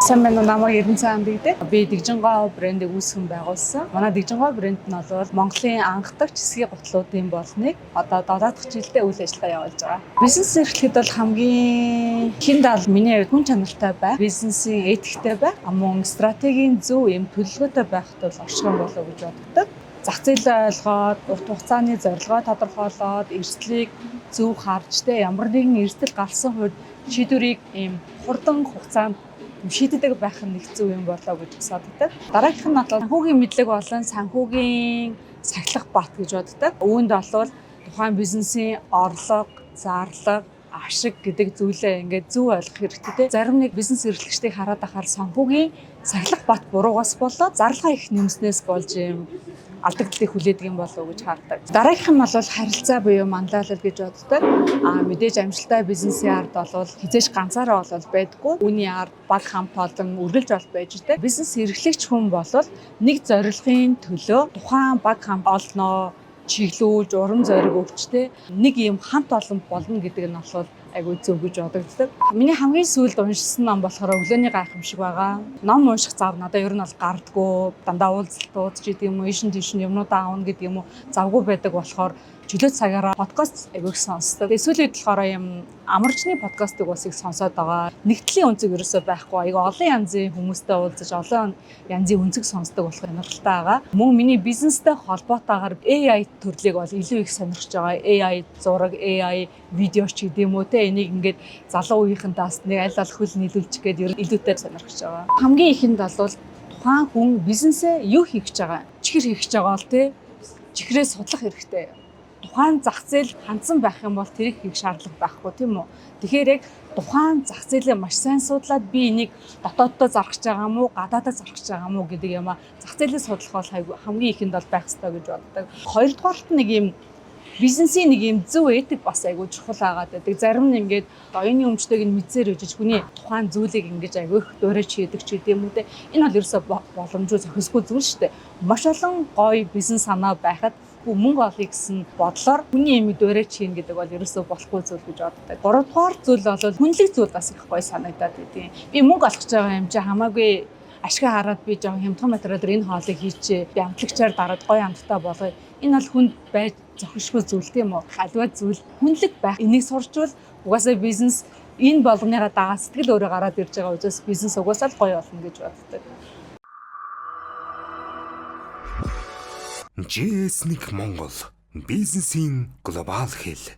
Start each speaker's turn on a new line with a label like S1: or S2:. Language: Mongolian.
S1: Сайн байна уу? Намайг Эрдэнэцэн гэдэг. Би Дэгжингоо брендийг үүсгэн байгуулсан. Манай Дэгжингоо брэнд нь бол Монголын анхдагч хэсгийн гутлуудын бол нэг. Одоо 7 дахь жилдээ үйл ажиллагаа явуулж байгаа. Бизнес эрхлэхэд бол хамгийн ихэнд ал миний хувьд хүн чанартай байх, бизнесийн этиктэй байх, мөн стратегийн зөв юм төлөвлөгөөтэй байхад бол орших юм болов уу гэж боддог. Зах зээлээ ойлгоод, урт хугацааны зорилгоо тодорхойлоод, эрсдлийг зөв харж тэ ямар нэгэн эрсдэл гарсан хувьд шийдвэрийг ийм хурдан хугацаанд шийддэг байх нь нэг зөв юм болоо гэж боддог. Дараагийнх нь бол санхүүгийн мэдлэг болон санхүүгийн сахилах бат гэж боддог. Үүнд бол тухайн бизнесийн орлого, зарлага, ашиг гэдэг зүйлээ ингээд зөв ойлгох хэрэгтэй те. Зарим нэг бизнес эрхлэгчдийг хараад ахаар санхүүгийн сахилах бат буруугаас болоод зарлага их нэмснээс болж юм алдагдлыг хүлээдэг юм болов уу гэж хардаг. Дараагийнх нь бол харилцаа буюу манлайлал гэж боддог. Аа мэдээж амжилттай бизнесийн ард бол хизээш ганцаараа бол байдаггүй. Үүний ард баг хамт олон үргэлж бол байж тэ. Бизнес эрхлэгч хүн бол нэг зорилгын төлөө тухайн баг хамт олноо чиглүүлж урам зориг өгч тэ нэг юм хамт олон болно гэдэг нь бол айгүй зөв гэж бодогддог. Миний хамгийн сүүлд уншсан ном болохоор Өглөөний гайхамшиг байгаа. Ном унших зав надад ер нь бол гардггүй, дандаа уулзалтууд ч гэдэг юм уу, ийшин тийшин юмнуудаа аавна гэдэг юм уу, завгүй байдаг болохоор чөлөө цагаараа подкаст айгүй их сонсдог. Тэгээ сүүлийн үед болохоор юм амарчны подкастыг бас их сонсоод байгаа. Нэгтгэлийн өнцөг ерөөсөө байхгүй. Айгүй олон янзын хүмүүстэй уулзаж, олон янзын өнцөг сонсдог болох сонирхолтой байгаа. Мөн миний бизнестэй холбоотойгоор AI төрлийг бол илүү их сонирхож байгаа. AI зураг, AI видео ч гэдэг юм уу те энийг ингээд залуу үеийнхэнтэй бас нэг аль аль хөл нийлүүлчих гээд ер нь илүүтэй сонирхож байгаа. Хамгийн ихэнд бол тухайн хүн бизнесээ юу хийх гэж байгаа, чихэр хийх гэж байгаа бол те чихрээ судлах хэрэгтэй. Тухайн зах зээл хандсан байх юм бол тэрийг хийх шаардлага байхгүй тийм үү? Тэгэхээр яг тухайн зах зээлээ маш сайн судлаад би энийг дотооддоо зарах гэж байгаа юм уу, гадаадаа зарах гэж байгаа юм уу гэдэг юм а зах зээлээ судлах бол хамгийн ихэнд бол байх ёстой гэж боддог. Хоёрдугаарт нэг юм бизнесийн нэг юм зөв этик бас айгүй чухал агаад байдаг. Зарим нь ингээд оюуны өмчтэйг нь мэдсээр үжиж хүний тухайн зүйлийг ингэж айгүй их дуурайч хийдэг ч гэдэм үү те. Энэ бол ерөөсөө боломжгүй зохисгүй зүйл шүү дээ. Маш олон гоё бизнес санаа байхад мөнгө олъё гэсэн бодлоор хүний ямиг дуурайч хийнэ гэдэг бол ерөөсөө болохгүй зүйл гэж боддог. Гуравдугаар зүйл бол хүнлэг зүйл бас их гоё санагдаад байдгийн. Би мөнгө олох гэж байгаа юм чи хамаагүй ашиг хараад би жоохон хямдхан материалаар энэ хоолыг хийчихээ. Би амтлагчаар дараад гоё амттай болгоё. Энэ бол хүнд байж зохишгүй зүйл тийм үү? Аливаа зүйл хүнлэг байх. Энийг сурчвал угаасаа бизнес энэ болгоныхаа дагаа сэтгэл өөрөө гараад ирж байгаа учраас бизнес угаасаа л гоё болно гэж боддог.
S2: GS1 Монгол бизнесийн глобал хэл.